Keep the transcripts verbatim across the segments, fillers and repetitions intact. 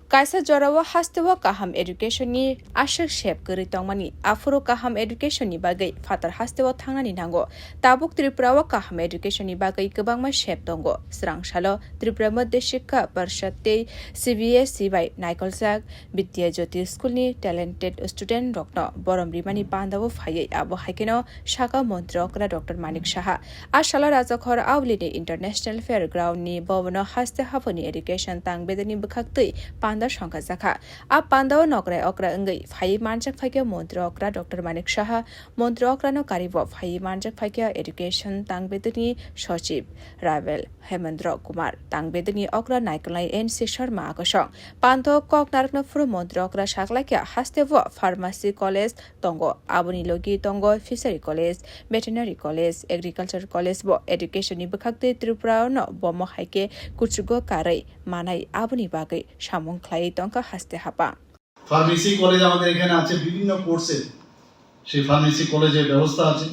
Kaisa jorao hasteo kaham education ni aswk sep kwrwi tongmani, aphuru kaham education ni bagwi phatar hasteo thangnani nango. Tabuk Tripura o kaham education ni bagwi kwbangma sep tongo. Swrang salo Tripura Madhya Shikha Parishad tei C B S E bai naikoljak Vidya Jyoti School ni talented student rokno borom rimani pandao phaiwi abo haikheno saka Montri Okra Doctor Manik Saha. A salo Rajakhor Auli ni International Fair Ground ni bhavan o haste haphani education tang bedani bwkhaktwi panda songkha jakha. A pandao nokrai okra wngwi phaiwi manjak phaikha Montri Okra Doctor Manik Saha. Montri Okra no karibo phaiwi manjak phaikha education tang bedani sochib Ravel Hemendra Kumar, tang bedani okra naikolnai N C Sharma akosong. Pando kok narwkna phuru Montri Okra saklaikha hasteo pharmacy college tongo, aboni logi tongo fishery college, veterinary college, agriculture college bo education ni bwkhaktwi Tripura no bomo haikhe kuchugo karwi manai, aboni bagwi samung khlaiwi tongkha haste hapang. Pharmacy college আমাদের এখানে আছে, বিভিন্ন কোর্সে সেই ফার্মেসি কলেজের ব্যবস্থা আছে।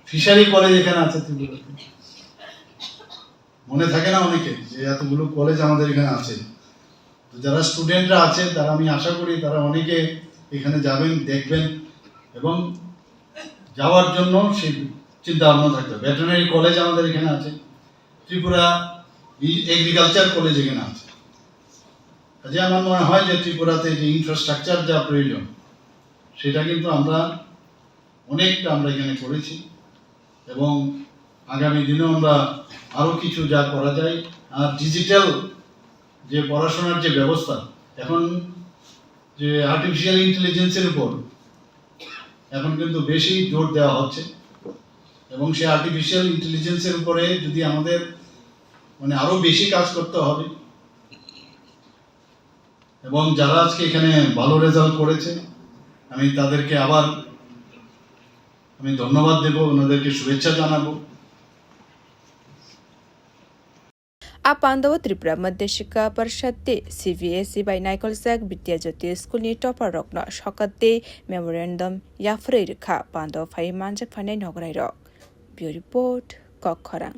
Fishery college এখানে আছে ত্রিপুরাতে। মনে থাকে না অনেকে যে এতগুলো কলেজ আমাদের এখানে আছে। তো যারা স্টুডেন্টরা আছে, তারা, আমি আশা করি তারা অনেকে এখানে যাবেন, দেখবেন এবং যাওয়ার জন্য সেই চিন্তা ভাবনা থাকবে। ভেটেরিনারি কলেজ আমাদের এখানে আছে, ত্রিপুরা এগ্রিকালচার কলেজ এখানে আছে। কাজে আমার মনে হয় যে ত্রিপুরাতে যে ইনফ্রাস্ট্রাকচার যা প্রয়োজন, সেটা কিন্তু আমরা অনেকটা আমরা এখানে করেছি এবং আগামী দিনেও আমরা আরও কিছু যা করা যায়। আর ডিজিটাল যে পড়াশোনার যে ব্যবস্থা, এখন যে আর্টিফিশিয়াল ইন্টেলিজেন্সের উপর এখন কিন্তু বেশি জোর দেওয়া হচ্ছে এবং সেই আর্টিফিশিয়াল ইন্টেলিজেন্সের উপরে যদি আমাদের মানে আরও বেশি কাজ করতে হবে এবং যারা আজকে এখানে ভালো রেজাল্ট করেছে, আমি তাদেরকে আবার আমি ধন্যবাদ দেব, ওনাদেরকে শুভেচ্ছা জানাবো। A pandao Tripura Madhyashikha Parishad tei C B S E bai naikoljak Vidya Jyoti School ni topper rokno sokat tei memorandum yapharwi rwkha pandao phaiwi manjak phainai nograi rok. Bureau Report, Kokkhorang.